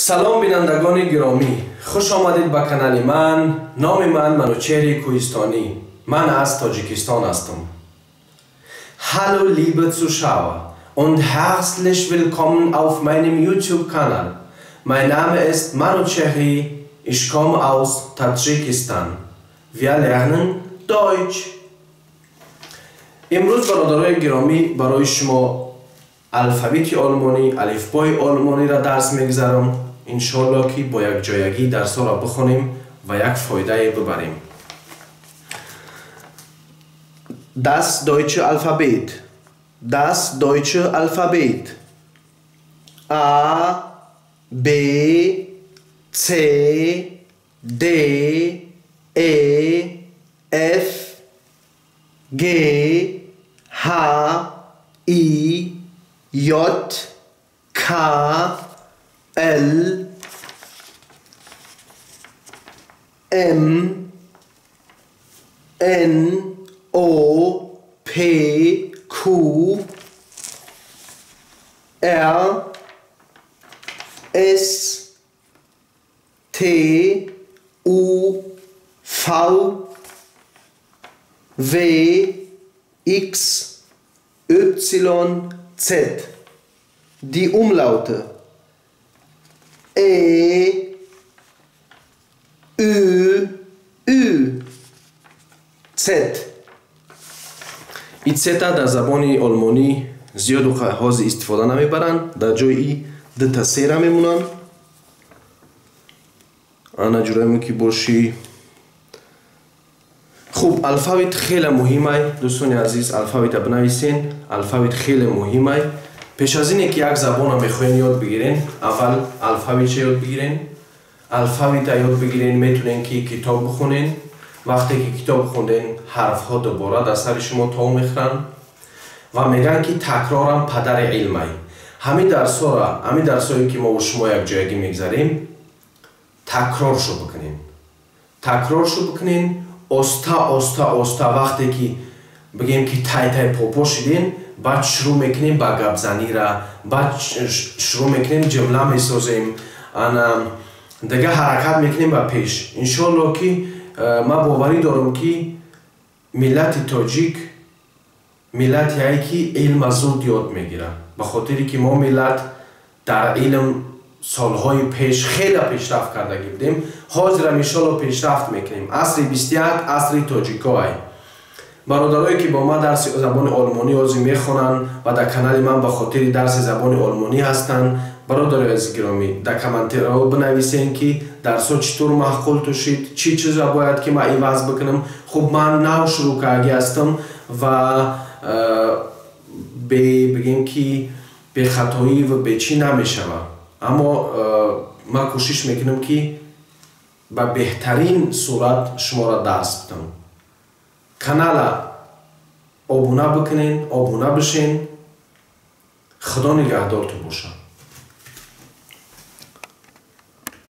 سلام بینندگان گرامی، خوش آمدید به کانال من. نام من منوچهر کوهستانی، من از تاجیکستان هستم. Hallo liebe Zuschauer und herzlich willkommen auf meinem YouTube-Kanal. Mein Name ist Manuchehri, ich komme aus Tadschikistan. Wir lernen Deutsch. امروز برادرای گرامی برای شما الفابت آلمانی، الفبای آلمانی را درس میگذارم. انشالله که با یک جایگی درس را بخونیم و یک فایده ببریم. Das deutsche Alphabet. Das deutsche Alphabet. A, B, C, D, E, F, G, H, I, J, K, L, M, N, O, P, Q, R, S, T, U, V, W, X, Y, Z. Die Umlaute E, Ü, Ü, Z. این سه تا در زبان آلمانی زیاد و حاضر استفاده نمیبرن، در جای ای دو تا سه را میمونن. انا جورایم که باشی. خوب، الفابت خیلی مهمه دوستان عزیز، الفابت بنویسین. الفابت خیلی مهمه. پیش از اینه که یک زبان رو میخواین یاد بگیرین، اول الفابت یاد بگیرین. الفابت یاد بگیرین میتونین که کتاب بخونین. وقتی که کتاب خوندین حرف ها دوباره در سر شما تا میخرن و میگن که تکرارم پدر علمه. همین درس ها را، همین درس هایی که ما و شما یک جایگی میگذاریم، تکرار شو بکنین. تکرار شو بکنین آستا آستا آستا. وقتی که بگیم که تای تای پاپا شدین، بعد شروع میکنیم با گپ زنی را، بعد شروع میکنیم جمله میسازیم، انا دیگه حرکت میکنیم به پیش. انشالله که من باوری دارم که ملت تاجیک ملتی هایی که علم زود یاد میگیره، به خاطری که ما ملت در علم سالهای پیش خیلی پیشرفت کرده بودیم، حاضر انشالله پیشرفت میکنیم. عصر 21 عصر تاجیکای. برادرایی که با ما درس زبان آلمانی آزی میخوانند و در کانال من به خاطر درس زبان آلمانی هستند، برادرای عزیز گرامی در کامنت‌ها بنویسین که درس ها چطور معقول تو شد، چی چیزا باید که من عوض بکنم. خب من نو شروع کرده هستم و بگیم که به خطایی و به چی نمیشوه، اما من کوشش میکنم که به بهترین صورت شما را درس بدم. کانال آبونه بکنین، آبونه بشین. خدا نگهدار تو باشه.